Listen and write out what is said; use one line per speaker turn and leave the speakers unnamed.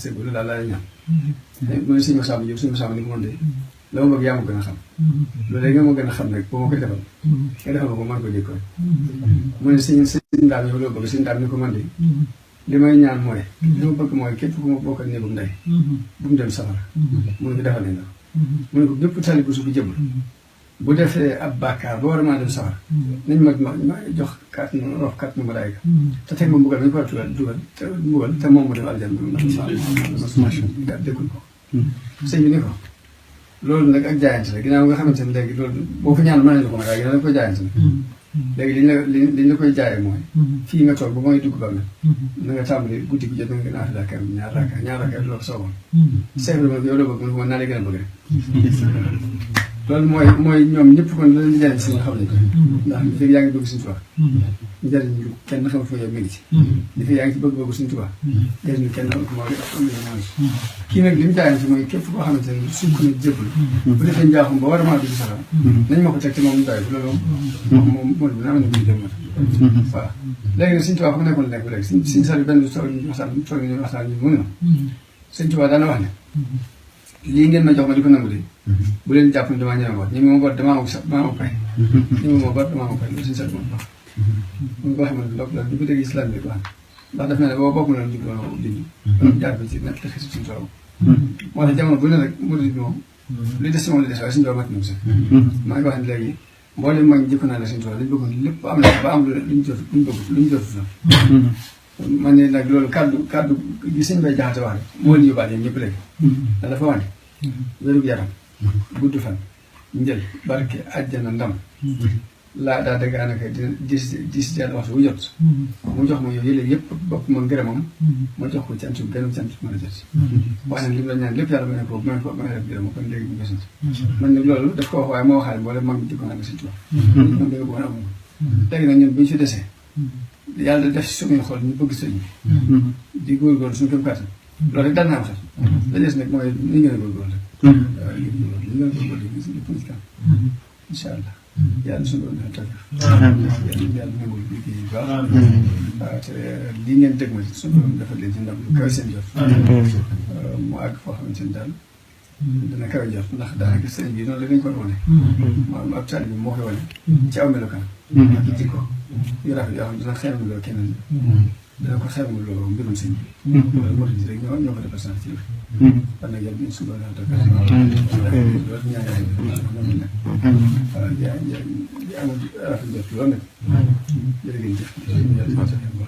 sëñ bi loolu daal laa lay ñaan. mooy suñu Masamba Diop suñu Masamba ni ko mën de la ma bëgg yaa ma gën a xam. loolu léegi nga ma gën a xam rek boo ma koy defal. nga defal ma ko mën ko jëkk rek. mu ne sëñ Ndaam yow loo bëgg sëñ Ndaam ni ko mën de li may ñaan mooy. li ma bëgg mooy képp ku ma bokkal néegum ndey. bu mu dem safara. mu ne ko defal nañ la. mu ne ko bépp tali bu su fi jëbul. bu defee ab bàkkaar ba war a mën a dem safara. nañ ma jox carte nu malaayika te teg ma mbugal nañ ko war a dugal te mbugal te moom mu dem aljanna ndax déggul ko. sëñ bi ni ko loolu nag ak jaayante la ginnaaw nga xamante ne léegi loolu boo ko ñaan mën nañu ko nag waaye ginnaaw dañ koy jaayante la. léegi liñ la koy jaayee mooy. fii nga toog ba mooy dugg ba na nga tàmbali guddi gi jot na nga gën a affaire kër ñaar raaka loolu soogoon. seef la ma yow la bëgg mu ne ko man naa lay gën a bëgg rek. loolu mooy ñoom ñëpp kon la leen njëriñ si nga xam ne ko ndax li fi yaa ngi bëgg suñu tubaab njëriñ lu kenn xamul foo yow mi ngi ci li fi yaa ngi ci bëgg suñu tubaab njëriñ kenn xamul ko moo kii nag li mu jaayante si mooy képp koo xamante ne suñ ko ne jëppal bu defee njaaxum ba war a maa dugg saxam nañ ma ko teg te moom ñu bàyyi ko loolu moom bi naa am na buñu dem waaw léegi nag suñu tubaab fa mu nekkoon nekk léegi suñ sal benn toog ñu waxtaan ñu mu ne ma suñu tubaab daana wax ne lii ngeen ma jox ma di ko nangu de bu leen jàpp ne damaa ñeme bor ñi ma bor damaa ma pay ñi ma bor damaa ma pay loolu suñu sal moom wax mu ngi ko xamante ne loolu du ko dégg islam bi ko xam ndax daf ne ne boo bokk na jub loolu dindi jaar bi ci nekk te xisi suñu toog moo tax jamono bu ne rek murid bi moom li des si moom li des waaye suñu toog mat na sax maa ngi wax ne léegi mboolem mag jëkk naa ne suñu toog lañ bëggoon lépp am na ba am luñ jot luñ jot la man ne nag loolu kaddu gi sëñ bay jaxate wax rek moo li yóbbaale yéen ñëpp léegi da dafa wax ne wérug yaram gudd fan njël barke àjjana ndam laa daa dëgg anaka dina dis yàlla waxtu wu jot mu jox ma yooyu yële yëpp bokk ma ngërëmam ma jox ko cant gënum cant mën a jot wax ne li mu la ñaan lépp yàlla ma ne ko ma def gërëm kon léegi mu gësant man nag loolu daf ko wax waaye moo waxaale boole mag di ko naan si tubaab moom da nga bëggoon amul léegi nag ñun bu ñu fi desee yàlla def si suñuy xol ñu bëgg sëñ bi di góorgóorlu suñu kéem kàttan loolu rek dal naa am xel la des nag mooy li ngeen a góorgóorlu rek waaw li ngeen a góorgóorlu gis lépp ci kanam incha allah yàlla suñu doon defal yàlla nangul liggéey bu baax waaw te lii ngeen dëgg ma ci suñu doon defal leen ci ndam lu kawe seen jot mu àgg foo xamante ni daal dana kawe jot ndax daanaka sëñ bi noonu la dañ ko wane maanaam ab taalibe bi moo koy wane ci aw melokaan ak jikko yu rafet yoo xam ne dina xeemaloo keneen dana ko xeemaloo mbirum sëñ bi loolu moo tax rek ñoo ko defal sax ci lu kon nag yàlla suñu doon defal loolu ñaan waaw amul rafet jot loolu nag jërë ngeen jëf